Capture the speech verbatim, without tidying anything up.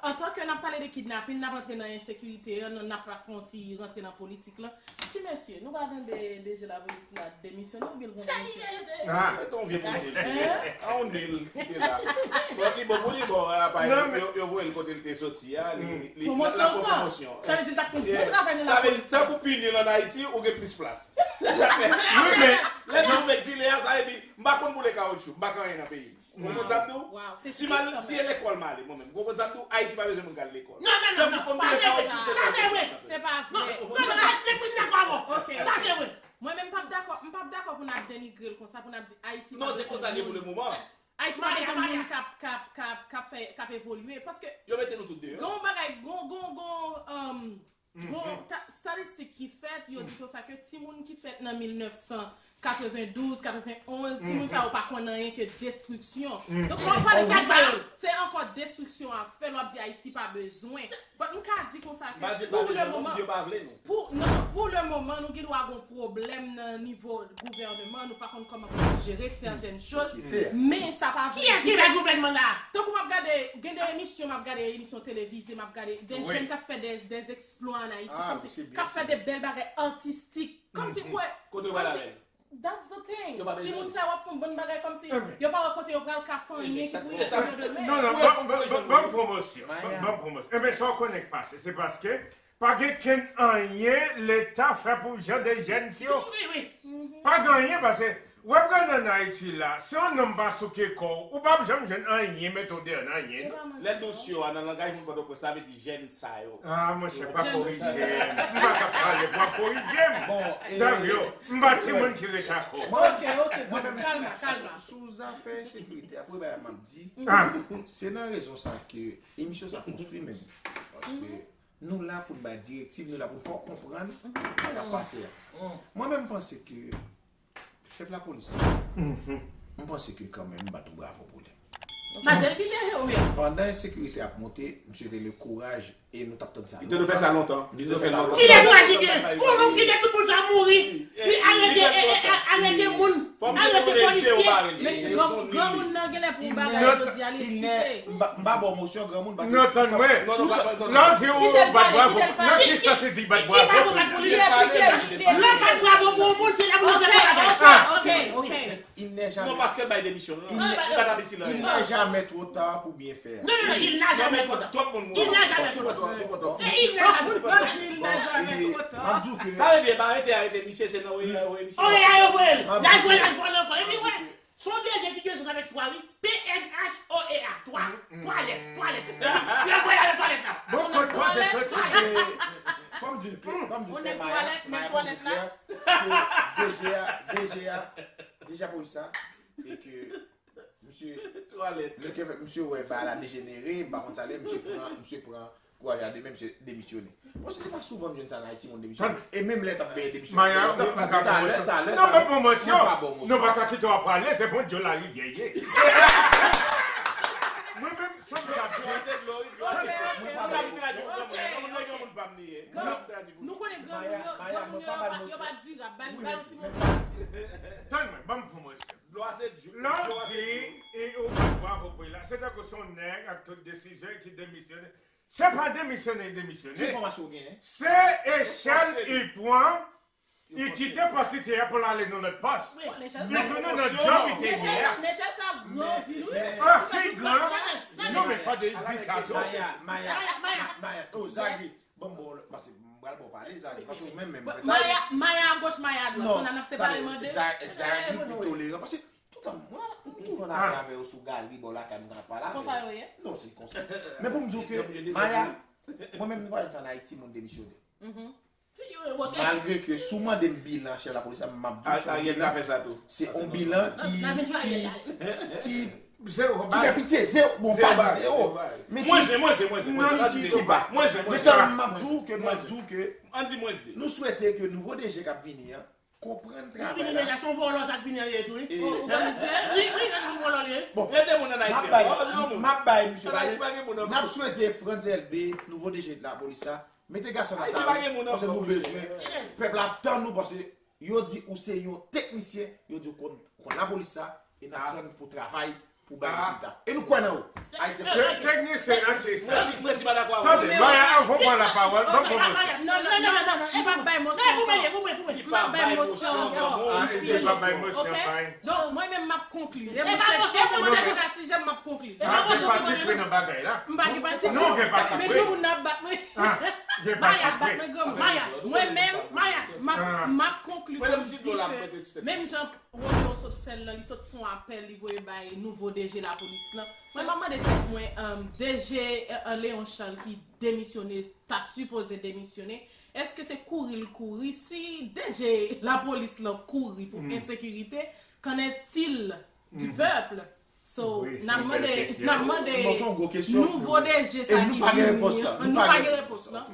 Antanke n ap pale de kidnapin, n ap antre nan ensekirite an, n ap fè yon ti rantre nan politik lan. Ti mesye, nou pa tande D G lapolis la demisyone oubyen l gon demisyon? Ah. Mete yon vye pwofil. Hein? A yon nil ki te la. Bon, li bon pou li, bon, apa, yo, yo voye l kote l te soti a, li, li, la, la pran pwomosyon. Sa vle di l t ap fè yon bon travay nan lapolis. Sa vle di, tankou pini l ann Ayiti, ou gen plis plas. Sa fè, wi, men lè nou met zile a, sa vle di, m pa konn boule kawotchou, m pa ka anyen nan peyi m. Ou konprann sa m di w? Si m al, si e lekòl m ale, mwen menm, ou konprann sa m di w? Ayiti pa bezwen moun k al lekòl. Non, non, non, non, pa vre sa. Sa se vre. Se pa vre. Non, non, non, non, m dakò avè w. Sa se vre. Mwen menm, m p ap dakò, m p ap dakò pou n ap denigre l konsa, pou n ap di Ayiti pa bezwen moun. Non, se konsa l ye pou le moman. Ayiti pa bezwen moun k ap, k ap, k ap, k ap fè, k ap evolye. Paske yo mete nou tout deyò. Gon bagay, gon, gon, gon, um, Bon, ta- statistik ki fèt, yo di konsa ke timoun ki fèt nan mil nèf san katrevendouz, katrevenonz, timoun sa yo pa konn anyen ke destriksyon. Donk, lè w pale konsa, se ankò destriksyon w ap fè, lè w ap di Ayiti pa bezwen. But m ka di konsa ke pou le moman, pou, non, pou le moman, nou gen dwa gon pwoblèm nan nivo gouvèneman, nou pa konn kòman pou jere sètèn choz, men sa pa vle di ke, kiyès ki fè gouvènman la? Tankou m ap gade, gen de emisyon, m ap gade emisyon televize, m ap gade de jèn k ap fè de, de eksplwa an Ayiti, kòmsi k ap fè de bèl bagay atistik, kòmsi, wè, kote yo pral avè l? That's the thing. Timoun sa yo ap fè yon bann bagay kòmsi yo pa wè kote yo pral ka fè anyen ki pou yo demen. Non, non, ban m pwomosyon. Ban m pwomosyon. Enben, sa w konnen k pase, se paske pa gen kenn anyen Leta fè pou jan de jèn yo. Pa gen anyen, paske w ap gade ann Ayiti la, si yon nonm pa souke kò w, ou p ap janm jwenn anyen mete w deyò nan anyen, non. Lè n di w syo a, nan langaj moun Pòtoprens, sa vle di jèn sa yo. Ah, monchè, pa korije m. M pa ka pale pou w ap korije m. Bon, Dario, m pa timoun ki ret ak ou. Ok, ok, kalma, kalma. Sou zafè sekirite, apre bagay m ap di, se nan rezon sa ke emisyon sa konstwi menm. Paske nou la pou n bay direktiv, nou la pou n fè w konprann sa k ap pase a. Mwen menm, m panse ke chèf lapolis, m panse ke kanmenm, m ba tou bravo pou li. Paske l ki te yo menm. Pandan ensekirite ap monte, misye te le kouraj e nou t ap tann sa lontan. Li te dwe fè sa lontan. Li te dwe fè sa lontan. Ki dekouraje gen? Yon nonm kite tout moun sa mouri. Li arete, e, e, e, arete moun. Arete polisye. Men granmoun nan genlè pou yon bagay jodi a, li eksite. M pa, m pa ba w mosyon granmoun, paske non, tann mwen. Lè w di ou bat bravo, nan ki sans li di bat bravo? Lè w bat bravo pou yon moun, se la pou l fè bagay. Ok, ok, ok. Il n'est jamais. Non, paske l bay demisyon, non. Il n'est jamais trop tard pour bien faire. Non, non, non, il n'a jamais trop tard. Twòp moun mouri. Il n'a jamais trop tard. Il n'a jamais trop tard. M ap di w ke sa vle di, e pa arete, arete misye, se nan oea, oea misye. Oea yo voye l. Y al voye l al fè l ankò. Epi, wè, se yon D G ki gen sou sa avèk twa, wi. T H O E A, twa. Twa lèt, twa lèt. Yo voye l al nan twalèt la. Bon, kot koze soti de? Fò m di l klè, fò m di l klè, Maya, Maya, fò m di l klè ke D G a, D G a, D G a polis sa, e ke misye, twalèt, lè ke misye wè bagay la dejenere, m pa konn sa l ye, misye pran, misye pran kouraj la de men, misye demisyone. Bon, se pa souvan m jwenn sa nan Ayiti, moun demisyone. E menm lè t ap benyen demisyone, Maya, talè, talè, talè, non, men pwomosyon. Nou pa ka kite w ap prale, se Bondye Larivyè ye. Mwen menm, sa m ka di. Se dlo, wi, dlo se. Mwen pa bay mosyon. Mwen pa bay mosyon. Nou konnen granmoun yo, granmoun yo, yo pa, yo pa dirab. Ba l, ba l yon ti mosyon. Tann mwen, ban m pwomosyon. Dlo a se dlo. Lè w di, e ou bat bravo pou li la, se tankou se yon nèg ak tout desizyon ki demisyone. Se pa demisyone, demisyone. Ki enfòmasyon w genyen? Se echèl li pran, li kite pòs li te ye a pou l ale nan lòt pòs. Li tounen nan djòb li te ye a. Nechèl sa gran anpil, wi. Ah, si gran. Non, men fò de di sa tou. Maya, Maya, Maya, Maya, oh, Zagri, ban m ba w, paske m pral ba w pale, Zagri, paske ou menm, menm, Maya, Maya a goch, Maya a dwat. Non, tande, n ap separe mande. Zagri pi toleran, paske toutan, mwen, m toujou ann ale avè yo sou galri bò lakay m, m konn ap pale avè yo. Konsa yo ye? Non, se konsa. Men pou m di w ke, Maya, mwen menm, nou pa wè sa ann Ayiti, moun demisyone. Malgre ke si w mande m bilan chèf lapolis la, m ap di w se yon bilan, se yon bilan ki, ki, ki fè pitye, zewo. Bon, pa di zewo. Men ki, mwen se, mwen se, mwen se, mwen se, ki, ki ba. Men sèlman m ap di w ke, m ap di w ke nou swete ke nouvo D G k ap vini an, konprann travay la. Li vini deja, se yon vòlò sa k vini an ye tou, wi. Ou konn se? Wi, wi, se yon vòlò li ye. Bon, rete moun ann Ayiti. M ap bay, m ap bay misye pale. N ap swete Frantz Elbé, nouvo D G lapolis la, mete gason nan kay, paske nou bezwen. Pèp la ap tann ou, paske yo di ou se yon teknisyen, yo di ou konn, ou konn lapolis sa, e n ap tann pou travay. Ou bay rezilta. E nou kwè nan ou. Ayisyen. Teknisyen nan se sa. Mwen si pa dakò avè Tande, Maya, anvan w pran lapawòl, ban m pran mwen. Non, non, non, non, non, non, e pa bay mosyon ankò. M pa bay mosyon ankò. Ah, e pa bay mosyon, bay. Donk, mwen menm m ap konkli. E mwen te vin a sijè m ap konkli. Ah, gen pati pre nan bagay la. M pa gen pati pre. Non, gen pati Men pre. gen moun ap bat mwen. Ah, gen Maya pati bat pre. mwen granmoun. Mwen menm, Maya, m ap konkli pou m di ke menm jan Rozo sot fè l lan, li sot fè yon apèl, li voye bay nouvo D G lapolis lan. Mwen m ap mande tèt mwen, um, D G Léon Charles ki demisyone, ta sipoze demisyone, èske se kouri l kouri? Si D G lapolis lan kouri pou ensekirite, qu'en est-il du peuple? So, n ap mande, n ap mande nouvo D G sa ki vini an. Nou pa gen repons lan.